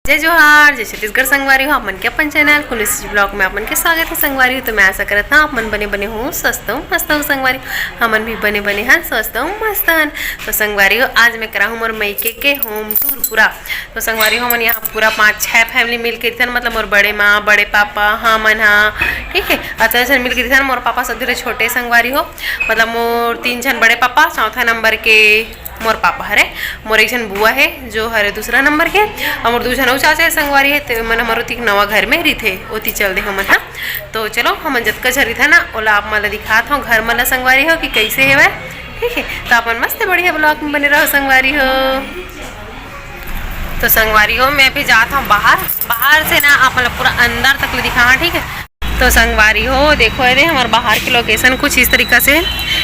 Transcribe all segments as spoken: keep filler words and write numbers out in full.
जय जोहार, जय छत्तीसगढ़ संगवारी हो, आप मन के अपन चैनल कुनिस ब्लॉग में आप मन के स्वागत है संगवारी हो। तो मैं आशा करत हूँ आप मन बने बने हो, स्वस्थ हो, मस्त हो संगवारी। हमन भी बने बने हन, स्वस्थ हो, मस्त हन। तो संगवारी हो, आज मैं करा हूँ मोर मइके के होम टूर पूरा। तो संगवारी हो, हमन यहाँ पूरा पाँच छः फैमिली मिल के रहिथन, मतलब मोर बड़े माँ, बड़े पापा, हमन हा, ठीक है, अच्छा अच्छा मिल के रहिथन। मोर पापा सब ले छोटे संगवारी हो, मतलब मोर तीन झन बड़े पापा, चौथा नंबर के मोर पापा हरे, मोर एक झन बुआ है जो हरे दूसरा नंबर के, और मोर दू झन अउ चाचा है संगवारी है, तो मन हमर ओती नवा घर में रहिथे, ओती चल दे हमन हा। तो चलो हमन जतका झन रहिथन ना, ओला आप मन ला दिखात हूँ घर मन ला संगवारी हो कि कैसे हेवय, ठीक है। तो अपन मस्त बढ़िया ब्लॉग में बने रहो संगवारी हो। तो संगवारी हो, मैं अभी जात हूँ बाहर, बाहर से ना आप मन ला पूरा अंदर तक ले दिखावा, ठीक है। तो संगवारी हो, देखो ये दे हमर बाहर के लोकेशन कुछ इस तरीका से,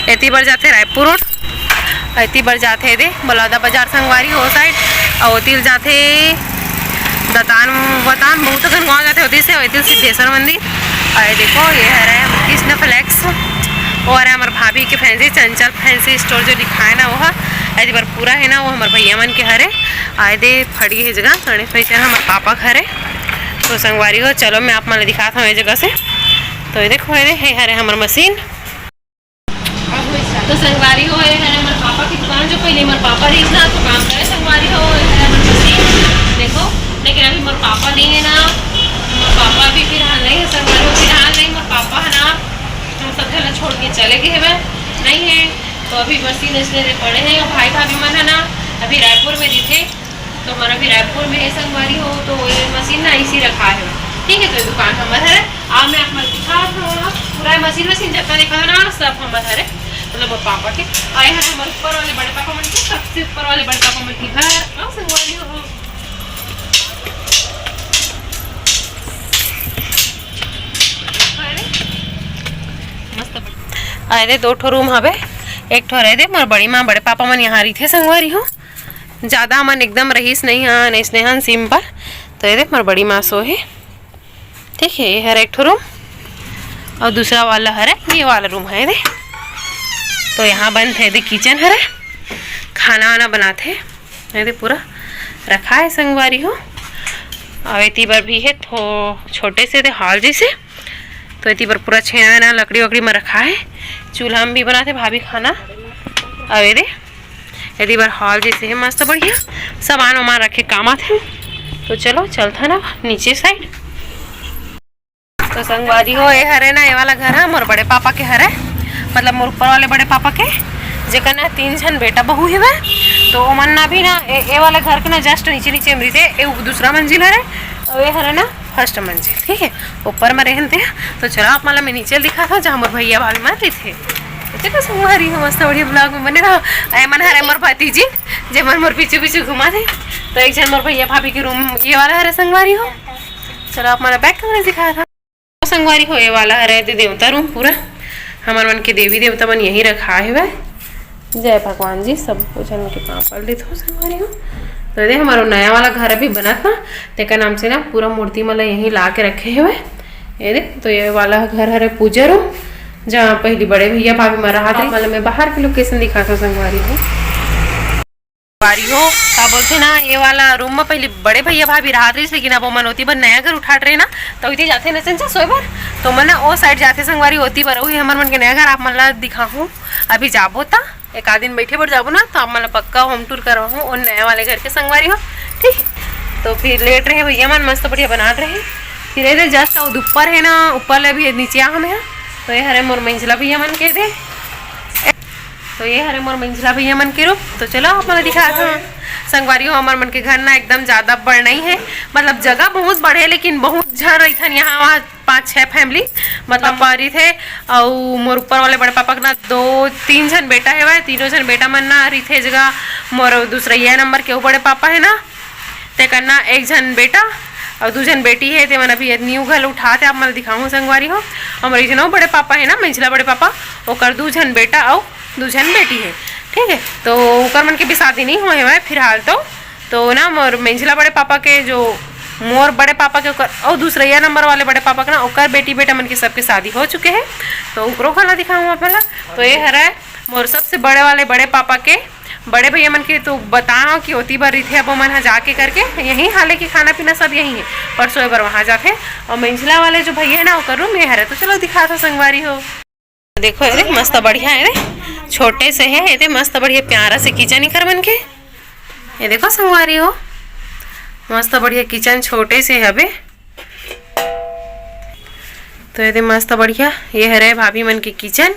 एती बर जाथे रायपुर रोड, एती बर जाथे ये दे बलौदा बाजार संगवारी हो साइड, और ओती ले जाथे दतान वतान, बहुत अकन गाँव जाथे ओती से, और एती ले सिद्धेश्वर मंदिर। और ये देखो ये हरे कृष्ण फ्लेक्स, और हमार भाभी के फैंसी, चंचल फैंसी स्टोर जो लिखा है ना वो हा, एती बर पूरा है ना वो हमार भैया मन के हरे। आए दे फड़ी है जगह गणेश भैया हमार पापा के हरे। तो संगवारी हो, चलो मैं आप मन ला दिखात हूँ ये जगह से। तो ये देखो, ये दे, ये हरे हमर मशीन। तो संगवारी हो, ये हरे हमर पापा की दुकान, जो पहले हमर पापा रहिस ना, तो काम करे संगवारी हो, ये हरे हमर मशीन। देखो, लेकिन अभी मोर पापा नहीं है ना, मोर पापा भी फिलहाल नहीं है संगवारी हो, फिलहाल नहीं, मोर पापा है ना, हम सब झन ला छोड़ के चले गए हवे, नहीं है। तो अभी मशीन इसने पड़े हैं, भाई भाभी मन है ना, अभी रायपुर में रहिथे, तो हमर अभी रायपुर में है संगवारी हो, तो ये मशीन ना इसी रखा है, ठीक है। तो ये दुकान हमर है, अब मैं आप मन दिखात हूँ, पूरा मशीन वशीन जितना देखा है ना, सब हमर हरे, मतलब मोर पापा के। आए हैं हमर ऊपर वाले बड़े पापा मन के, सबसे ऊपर वाले बड़े पापा मन के घर। आओ संगवारी हो। अरे, मस्त बड़-, अरे दो ठो रूम हवे, एक ठो रह दे मोर बड़ी माँ बड़े पापा मन यहाँ रहिथे संगवारी हो। ज़्यादा हमन एकदम रहीस नहीं हन, अइसने हन सिंपल। तो ये दे मोर बड़ी माँ सो है, ठीक है। ये हर एक ठो रूम और दूसरा वाला हरे, ये वाला रूम है दे। तो यहाँ बनथे दे किचन हरे, खाना वाना बनाथे। ये दे पूरा रखा है संगवारी हो। और एती बर भी है थो-, छोटे से दे हॉल जैसे। तो एती बर पूरा छेना वेना लकड़ी वकड़ी में रखा है। चूल्हा में भी बनाथे भाभी खाना। और ये दे एती बर हॉल जैसे है, मस्त बढ़िया सामान वामान रखे काम आथे। तो चलो चलथन अब नीचे साइड। तो संगवारी हो, ये हरे ना, ये वाला घर है मोर बड़े पापा के हरे, मतलब मोर ऊपर वाले बड़े पापा के, जेकर ना तीन झन बेटा बहू हेवय। तो ओमन ना भी ना ए, ए वाला घर के ना जस्ट नीचे नीचे में रहिथे, ए उ दूसरा मंजिल हरे, और ये हरे ना फर्स्ट मंजिल, ठीक है, ऊपर में रहन ते। तो चलो आप मन ला मैं नीचे दिखात हूँ, जहाँ मोर भैया भाभी मन रहिथे। तो चलो संगवारी हो, मस्त बढ़िया ब्लॉग में बने रहो। ए मन हरे मोर भतीजी, जे मन मोर पीछे पीछे घुमा थे। तो एक झन मोर भैया भाभी के रूम ये वाला हरे संगवारी हो। चलो आप मन ला बैक कैमरा दिखात हूँ। संगवारी हो, ये वाला हरे दे देवता रूम पूरा, हमर मन के देवी देवता मन यहीं रखा हेवय। जय भगवान जी, सब झन के पाँव पड़ लेत हो संगवारी हो। तो ये दे हमरो नया वाला घर अभी बनत ना, तेकर नाम से ना पूरा मूर्ति मन ला यहीं ला के रखे हेवय। ये दे, तो ये वाला घर हरे पूजा रूम, जहाँ पहली बड़े भैया भाभी मन रहत रहिस। मतलब मैं बाहर के लोकेशन दिखात हूँ संगवारी हो। संगवारी हो, का बोलथे ना, ये वाला रूम में पहली बड़े भैया भाभी रहत रहिस, लेकिन अब ओमन ओती बर नया घर उठात रहे ना, तो ओती जाथे ना चंचा सोए बर, तो मन ना ओ साइड जाथे संगवारी ओती बर। वही हमर मन के नया घर आप मन ला दिखाहूँ, अभी जाबो ता एक आध दिन बैठे बर जाबो ना, तो आप मन ला पक्का होम टूर करवाहूँ ओ नया वाले घर के संगवारी हो, ठीक। तो फिर लेट रहे भैया मन, मस्त बढ़िया बनात रहे। फिर ये दे जस्ट ऊपर है ना, ऊपर ले भी नीचे आ हमें, तो ये हरे मोर मंझला भैया मन के दे। तो ये हरे मोर मंझला भैया मन के रूम। तो चलो आप मन दिखा दो संगवारी हो, हमर मन के घर ना एकदम ज्यादा बड़ नहीं है, मतलब जगह बहुत बड़े है, लेकिन बहुत झन रहिथन यहाँ वहाँ, पाँच छः फैमिली मतलब पारी थे। अउ मोर ऊपर वाले बड़े पापा के ना दो तीन झन बेटा हेवय, तीनों झन बेटा मन ना रहिथे जगह। मोर दूसरैया नंबर के वो बड़े पापा है ना, तेकर ना एक झन बेटा अउ दू झन बेटी है, ते मन अभी न्यू घर उठात हे, आप मन दिखाहूँ संगवारी हो। हमर एक झन अउ बड़े पापा है ना, मंझला बड़े पापा, ओकर दू झन बेटा अउ दू झन बेटी है, ठीक है। तो ओकर मन के भी शादी नहीं होए हवय फिलहाल तो। तो ना मोर मंझला बड़े पापा के जो, मोर बड़े पापा के ओकर अउ दूसरैया नंबर वाले बड़े पापा के ना ओकर बेटी बेटा मन के सबके शादी हो चुके है। तो ओकरो घला दिखाहूँ आप मन ला। तो ये हरय मोर सबसे बड़े वाले बड़े पापा के बड़े भैया मन के तो बताओ कि ओती बर रहिथे, अब ओमन ह जाके करके यहीं हाले के खाना पीना सब यहीं है, परसों बर वहाँ जाथे। और मंझला वाले जो भैया है ना, ओकर रूम ये हरे। तो चलो दिखाथों संगवारी हो। देखो, ये दे मस्त बढ़िया है रे, छोटे से है, ये दे मस्त बढ़िया प्यारा से किचन इकर मन के। ये देखो संगवारी हो, मस्त बढ़िया किचन छोटे से हवे। तो ये दे मस्त बढ़िया, ये हरे भाभी मन के किचन।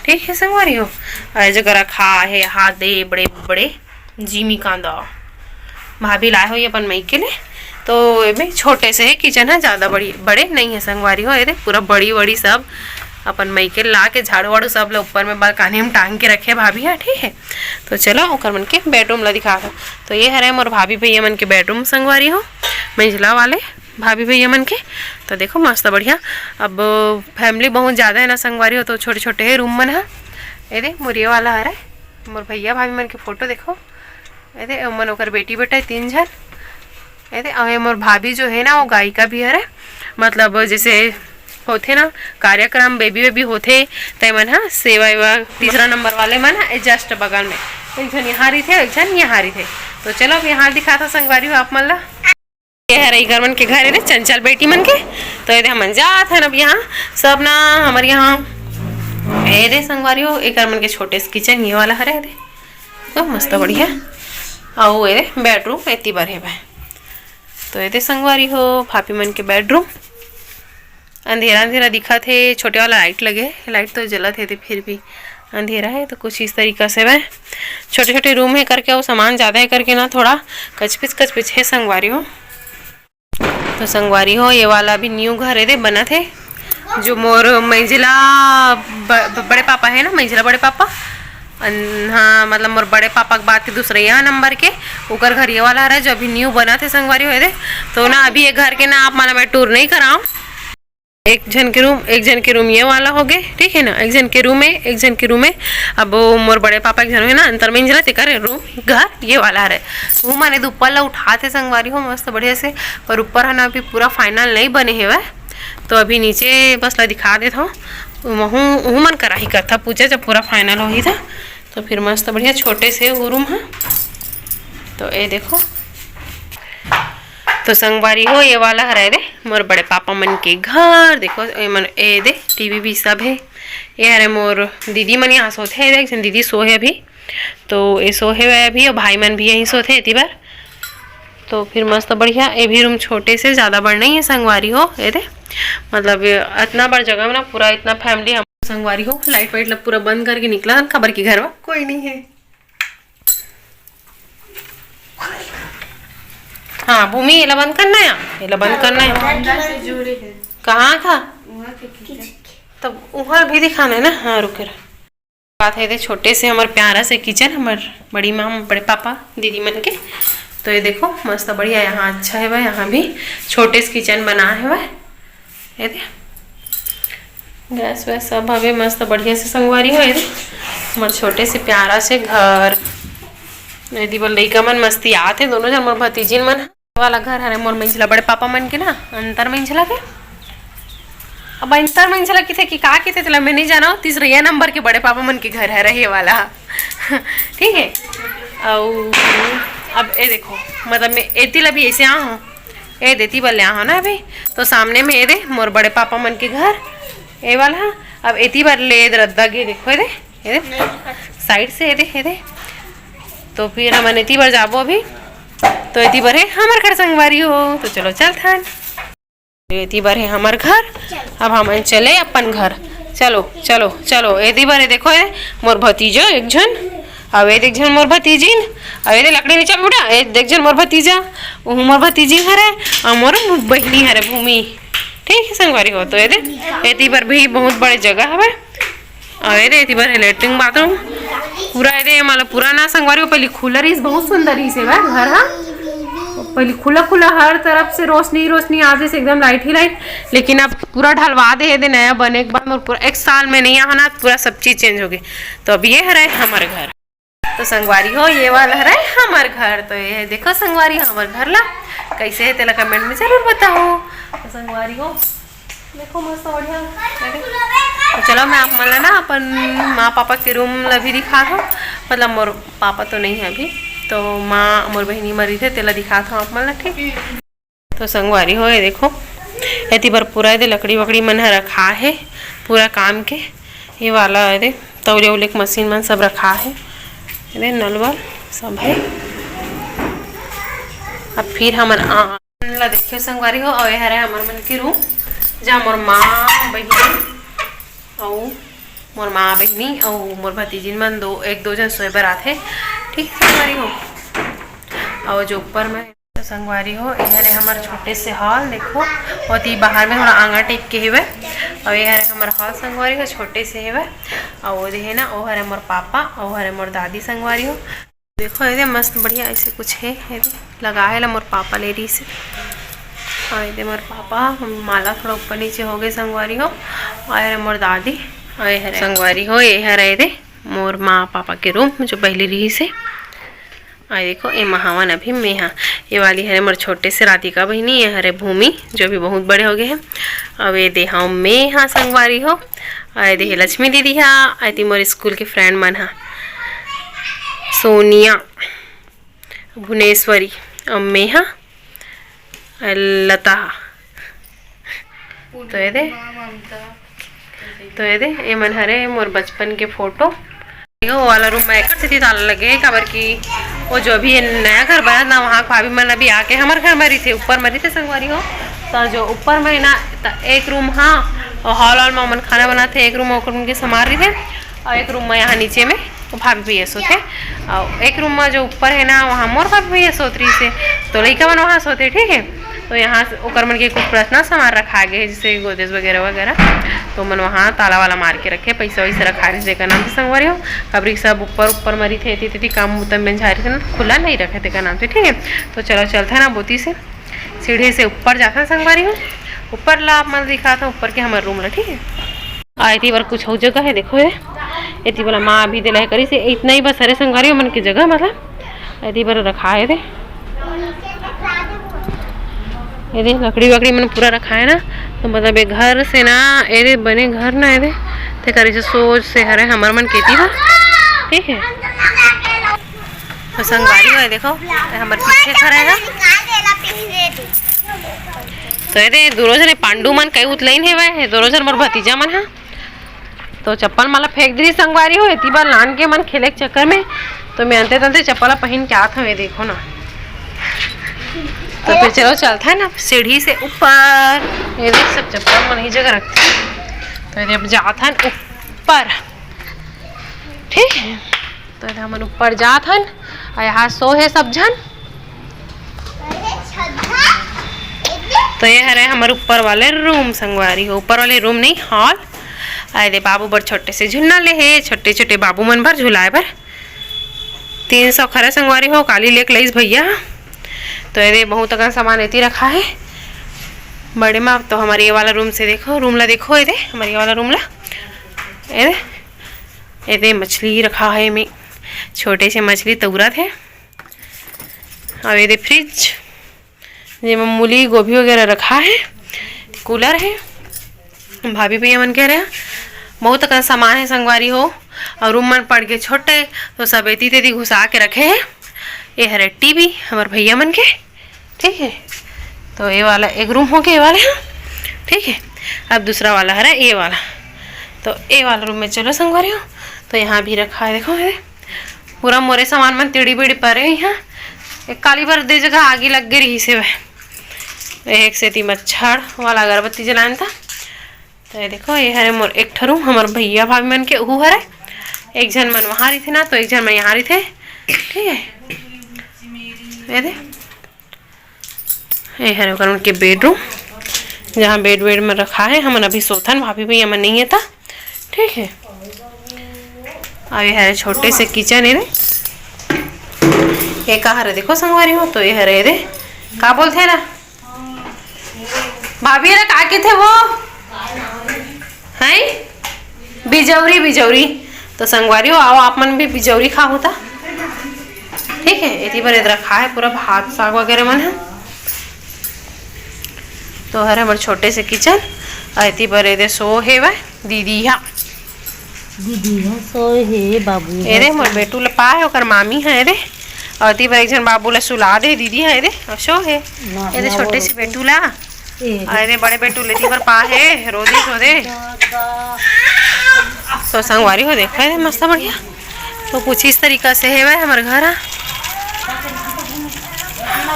ठीक है संगवारी हो, और ये जगह रखा है हाथ दे बड़े बड़े जीमी कांदा भाभी लाए हो ये अपन मई के लिए। तो ये भी छोटे से है किचन है, ज़्यादा बड़ी बड़े नहीं है संगवारी हो। ये दे पूरा बड़ी बड़ी सब अपन मई के ला के झाड़ू वाड़ू सब ला ऊपर में बालकनी में टांग के रखे भाभी है। ठीक है, तो चलो ओकर मन के बेडरूम ला दिखाथों। तो ये हरे मोर भाभी भैया मन के बेडरूम संगवारी हो, मंझला वाले भाभी भैया मन के। तो देखो मस्त बढ़िया, अब फैमिली बहुत ज़्यादा है ना संगवारी हो, तो छोटे छोटे है रूम मन ह। ये दे मोर ये वाला हरे मोर भैया भाभी मन के फोटो। देखो ये दे ओमन ओकर बेटी बेटा है तीन झन। ये दे अउ ये मोर भाभी जो है ना, वो गायिका भी हरे, मतलब जैसे होथे ना कार्यक्रम बेबी बेबी होथे, ते मन ह सेवा वेवा तीसरा नंबर वाले मन ह just बगल में, एक झन यहाँ रहिथे, एक झन यहाँ रहिथे। तो चलो अब यहाँ दिखाथों संगवारी हो आप मन ला। ये हरे इकर मन के घर है रे, चंचल बेटी मन के। तो ये दे हमन जात हन अब यहाँ सब ना, हमर यहाँ ये दे संगवारी हो, इकर मन के छोटे से किचन ये वाला हरे, ये दे तो मस्त बढ़िया। अउ ये दे बेडरूम एती बर हे भाई। तो ये दे संगवारी हो, भाभी मन के बेडरूम। अंधेरा अंधेरा दिखत हे, छोटे वाला लाइट लगे हे, लाइट तो जलत हे, ते फिर भी अंधेरा है। तो कुछ इस तरीका से वह छोटे छोटे रूम है करके, वो सामान ज़्यादा है करके ना, थोड़ा कचपिच कचपिच है संगवारी हो। तो संगवारी हो, ये वाला अभी न्यू घर है दे बनत हे, जो मोर मंझला ब-, ब-, बड़े पापा है ना, मंझला बड़े पापा, अन-, हाँ, मतलब मोर बड़े पापा के बाद के दूसरे यहाँ नंबर के, ओकर घर ये वाला हरे, जो अभी न्यू बनत हे संगवारी हो दे। तो ना अभी ये घर के ना आप मन ला मैं टूर नहीं कराऊँ। एक झन के रूम, एक झन के रूम ये वाला हो गए, ठीक है ना, एक झन के रूम है, एक झन के रूम है। अब वो मोर बड़े पापा एक झन है ना, अंतर मंझला, तेकर रूम घर ये वाला हरे। वो माने दे ऊपर ला उठाथे संगवारी हो मस्त बढ़िया से, पर ऊपर है ना अभी पूरा फाइनल नहीं बने हेवय, तो अभी नीचे बस ला दिखा देत हूँ। वहूँ, वहूँ मन कराही करथा पूजा, जब पूरा फाइनल होही था तो फिर मस्त बढ़िया छोटे से वो रूम है। तो ये देखो, तो संगवारी हो, ये वाला हरे दे मोर बड़े पापा मन के घर। देखो, ए मन, ए दे टीवी भी सब हे। ये हरे मोर दीदी मन यहाँ सोथे, देख, दीदी सो हे अभी, तो ये सो हे अभी, और भाई मन भी यहीं सोथे एती बर। तो फिर मस्त बढ़िया, ये भी रूम छोटे से, ज़्यादा बड़ नहीं है संगवारी हो। ये दे, मतलब, इतना बड़ जगह में ना पूरा इतना फैमिली हम संगवारी हो। लाइट वाइट ला पूरा बंद करके निकला हन, काबर की घर में कोई नहीं है। हाँ भूमि, एला बंद करना है, एला बंद करना है। अंदर से जुड़े है। कहाँ का? वहाँ के किचन। तब वहाँ भी दिखाना है ना। हाँ, रुके रह। बात है, ये छोटे से हमर प्यारा से किचन, हमर बड़ी माँ, बड़े पापा, दीदी मन के। तो ये देखो, मस्त बढ़िया, यहाँ अच्छा है भाई, यहाँ भी छोटे से किचन बना है भाई। ये दे, गैस वैस सब हवे मस्त बढ़िया से संगवारी हो। ये दे, हमर छोटे से प्यारा से घर। ये दे, बोल, लइका मन मस्ती आत हे, दोनों झन मोर भतीजिन मन। वाला घर हरे मोर मंझला बड़े पापा मन के ना, अंतर मंझला के। अब अंतर मंझला किथे कि का किथे, तेला मैं नहीं जाना, तीसरैया नंबर के बड़े पापा मन के घर हरे ये वाला। ठीक है, अउ अब ये देखो, मतलब मैं एती ला भी ऐसे आ हूँ, ये देती बर ले आ हूँ ना अभी, तो सामने में ये दे मोर बड़े पापा मन के घर, ये वाला। अब एती बर ले रद्दा गे, देखो ये दे, ये दे, साइड से ये दे, ये दे। तो फिर हमन एती बर जाबो अभी। तो एती बर हे हमर घर संगवारी हो, तो चलो चलथन। एती बर हे हमर घर, अब हमन चले अपन घर। चलो, चलो, चलो। एती बर हे, देखो, ये मोर भतीजो एक झन, अउ ये देख झन मोर भतीजिन, अउ ये दे लकड़ी नीचे बेटा, ये देख झन मोर भतीजा, ओहू मोर भतीजिन हरे, अउ मोर बहिनी हरे भूमि। ठीक है संगवारी हो, तो ये दे, एती बर भी बहुत बड़े जगह हवे। अउ ये दे, एती बर हे लेटरिन बाथरूम। पूरा ये दे, मतलब पूरा ना संगवारी हो, पहली खुला रहिस, बहुत सुंदर रहिस हे घर हा। पहली खुला खुला, हर तरफ से रोशनी रोशनी आत रहिस, एकदम लाइट ही लाइट। लेकिन अब पूरा ढलवा दे हे दे, नया बने के बाद मोर पूरा एक साल में नहीं आहा ना, पूरा सब चीज चेंज हो गई। तो अब ये हरे हमर घर। तो संगवारी हो, ये वाला हरे हमर घर। तो ये देखो संगवारी, हमर घर ला कैसे हे तेला कमेंट में जरूर बताओ। तो संगवारी हो, देखो मस्त बढ़िया। तो चलो, मैं आप मन ला ना अपन माँ पापा के रूम ला भी दिखात हूँ। मतलब मोर पापा तो नहीं है अभी, तो माँ मोर बहिनी मरी थे, तेला दिखात हूँ आप मन ला, ठीक? तो संगवारी हो, ये देखो, एती बर पूरा एदे लकड़ी वकड़ी मन ह रखा है, पूरा काम के। ये वाला एदे तौले उले के मशीन मन सब रखा है, एदे नल वल सब है। अब फिर हमन आ ला देखियो संगवारी हो, अउ ये हरे हमर मन के रूम, जहाँ मोर माँ, बहिनी अउ मोर माँ, बहिनी अउ मोर भतीजिन मन दो, एक दो जन सोए बर आथे, ठीक है संगवारी हो। अउ जो ऊपर में तो संगवारी हो, ये हरे हमर छोटे से हॉल, देखो, ओती बाहर में थोड़ा आंगन टाइप के हेवय, अउ ये हरे हमर हॉल संगवारी हो, छोटे से हेवय। अउ वो दे हे ना, वो हरे मोर पापा, अउ हरे मोर दादी संगवारी हो। देखो, एदे मस्त बढ़िया ऐसे कुछ है, एदे लगा है ला मोर पापा ले रही से। और एदे मोर पापा, हम माला थोड़ा ऊपर नीचे हो गए संगवारी हो। और मोर दादी, और ये हरे संगवारी हो, ये हरे एदे मोर माँ पापा के रूम जो पहले रही से। और देखो, ये महावन अभी में हा, ये वाली हरे मोर छोटे से राधिका बहिनी, ये हरे भूमि जो भी बहुत बड़े हो गए हैं। अब ये दे हम में हा संगवारी हो, और ये दे लक्ष्मी दीदी हा, आई थी मोर स्कूल के फ्रेंड मन हा, सोनिया, भुवनेश्वरी, अउ में हा, अउ लता हा। तो ये दे, तो ये दे, ये मन हरे मोर बचपन के फोटो। वो वाला रूम में एकर सेती ताला लगे हे, काबर कि वो जो अभी ये नया घर बनत ना, वहाँ के भाभी मन अभी आके हमर घर में रहिथे, ऊपर में रहिथे संगवारी हो। तो जो ऊपर में ना, त एक रूम हा, और हॉल, हॉल में ओमन खाना बनाथे, एक रूम ओकर मन के सामान रहिथे, और एक रूम में यहाँ नीचे में वो भाभी भैया सोथे, और एक रूम में जो ऊपर है ना, वहाँ मोर भाभी भैया सोत रहिसे, तो लइका मन वहाँ सोथे, ठीक है। तो यहाँ से ओकर मन के कुछ पर्सनल सामान रखा गए है, जैसे गोदरेज वगैरह वगैरह। तो मन वहाँ ताला वाला मार के रखे, पैसा वैसा रखा रही, जेकर नाम से संगवारी हो। काबर कि सब ऊपर, ऊपर मरी थे, एती तेती काम बुता में झारी थे ना, खुला नहीं रखे तेकर नाम से, ठीक है। तो चलो, चलते हैं ना बोती से, सीढ़ी से ऊपर जाते हैं संगवारी हो। ऊपर ला आप मन दिखा था, ऊपर के हमारे रूम ला, ठीक है। आ, एती बर कुछ अउ जगह है, देखो ये। एती वाला माँ अभी दिला करी से, इतना ही बस हरे संगवारी हो मन की जगह, मतलब एती बर रखा है दे। ये दे लकड़ी वकड़ी मन पूरा रखा है ना, तो मतलब ये घर से ना, ये दे बने घर ना, ये दे ते करी से सोच से हरे हमर मन केती बा, ठीक है। तो संगवारी हो, ये देखो, ये हमर पीछे घर है ना। तो ये दे दोनों जने पांडू मन कई उतलाइन है, वह दोनों जन मोर भतीजा मन है। तो चप्पल माला फेंक दी संगवारी हो, एती बार लान के मन खेले के चक्कर में, तो मैं अंते तंते चप्पल पहन के आत हवे, देखो ना। तो फिर चलो चलता है ना सीढ़ी से ऊपर, ये देख सब चप्पल मन ही जगह रखते हैं। तो ये अब जात हन ऊपर, ठीक है। तो ये हमन ऊपर जात हन, और यहाँ सो है सब झन। तो ये हरे हमर ऊपर वाले रूम संगवारी हो, ऊपर वाले रूम नहीं, हॉल। आए दे बाबू बर छोटे से झुलना ले हे, छोटे छोटे बाबू मन बर झुलाए बर। तीन सौ खरे संगवारी हो, काली लेक लईस भैया। तो ये दे बहुत अकन सामान एती रखा है बड़े माँ। तो हमारे ये वाला रूम से देखो, रूम ला देखो, ये दे हमारे ये वाला रूम ला, ये दे, ये दे मछली रखा है, में छोटे से मछली तौरत है। और ये दे फ्रिज, जेमा मूली गोभी वगैरह रखा है, कूलर है, भाभी भैया मन के हरे बहुत अकन सामान है संगवारी हो। और रूम मन पड़ के छोटे, तो सब एती तेती घुसा के रखे हैं। ये हरे टीवी हमर भैया मन के, ठीक है। तो ये वाला एक रूम हो गया, ये वाले, हाँ, ठीक है। अब दूसरा वाला हरे ये वाला, तो ये वाला रूम में चलो संगवारी हो। तो यहाँ भी रखा है, देखो ये पूरा मोरे सामान मन तिड़ी बिड़ी परे हुई है। एक काली बर दे जगह आगी लग गई रही से वह, एक सेती मच्छर वाला अगरबत्ती जलान था। तो ये देखो, ये हरे मोर एक ठो रूम, हमर भैया भाभी मन के उहू हरे। एक झन मन वहाँ रही थे ना, तो एक झन मन यहाँ रही थे, ठीक है। ये दे, ये हरे ओकर मन के बेडरूम, जहाँ बेड वेड में रखा है। हमन अभी सोथन, भाभी भैया मन नहीं है था, ठीक है। अब ये हरे छोटे से किचन है रे। ये का हरे देखो संगवारी हो, तो ये हरे रे, का बोलते हैं ना, भाभी रे का किथे वो, हैं? बिजौरी, बिजौरी। तो संगवारी हो, आओ आप मन भी बिजौरी खा होता, ठीक है। एती बर एदे रखा है पूरा भात साग वगैरह मन है। तो हरे हमर छोटे से किचन, और एती बर एदे सो हेवय। दीदी हा। दीदी हा सोए हे, बाबू ए दे हा मोर सोए। बेटू ल पा हे, ओकर मामी हा ए दे। अउ ती बर एक झन बाबू ल सुला दे दीदी हा ए दे, अउ सो हे। ना, ए दे ना, छोटे वो से बेटू ला। ए दे। अउ ए दे बड़े बेटू ल ए ती बर पा हे, रो दे, रो दे। दादा। तो संगवारी हो, देखा ए दे मस्त बढ़िया। तो कुछ इस तरीका से हे भाई हमर घर हा।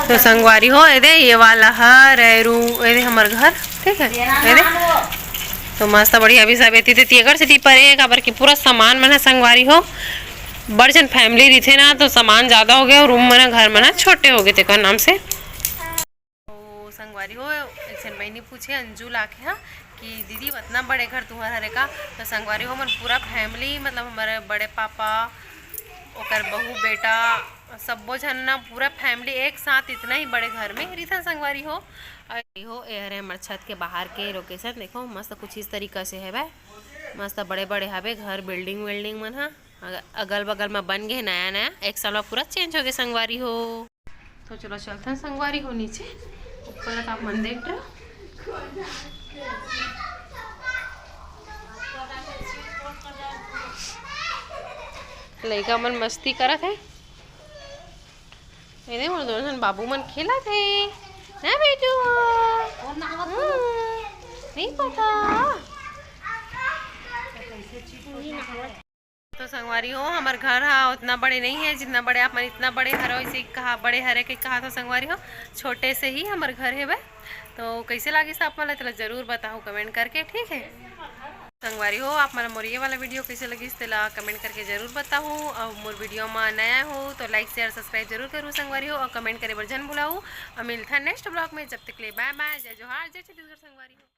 तो संगवारी हो, ए दे ये वाला हर ए रू, ए दे हमर घर, ठीक है, ए दे। तो मस्त बढ़िया अभी सब एती तेती एकर सेती परे, काबर कि पूरा सामान मन ह संगवारी हो, बड़ झन family रहिथे ना, तो सामान ज्यादा हो गया अउ रूम मन ह, घर मन ह छोटे हो गए, तेकर नाम से। तो संगवारी हो, एक झन बहिनी पूछे अंजू लाखे हा कि दीदी, उतना बड़े घर तुहर हरे का? तो संगवारी हो, मन पूरा family, मतलब हमारे बड़े पापा, ओकर बहू, बेटा, सब्बो झन ना, पूरा family एक साथ इतना ही बड़े घर में रहिथन संगवारी हो। अउ हो, ए हरे हमर छत के बाहर के location, देखो मस्त कुछ इस तरीका से हवय, मस्त बड़े-बड़े हवे घर, building-wilding मन ह अग-, अगल-बगल म बन गे हे नया-नया, एक साल म पूरा change हो गे संगवारी हो। तो चलो चलथन संगवारी हो नीचे, ऊपर तक आप मन देख रहे हो। लइका मन मस्ती करत हे। ए दे मोर दोनों झन बाबू मन खेलत हे ना बेटू? हम्म, नहीं पता। तो संगवारी हो, हमर घर हा उतना बड़े नहीं है, जितना बड़े आप मन इतना बड़े हरो, इसे कहा बड़े हरे के कहा तो संगवारी हो, छोटे से ही हमर घर हेबे। तो कैसे लागिस आप मन ला, तेला जरूर बताहू comment करके, ठीक है। संगवारी हो, आप मन ला मोर ये वाला video कैसे लगिस, तेला comment करके जरूर बताहू। अउ मोर video मा नया हो तो like, share, subscribe जरूर करू संगवारी हो, अउ comment करे बर झन भुलाहू। अउ मिलथन next vlog में, जब तक ले bye bye, जय जोहार, जय छत्तीसगढ़ संगवारी हो।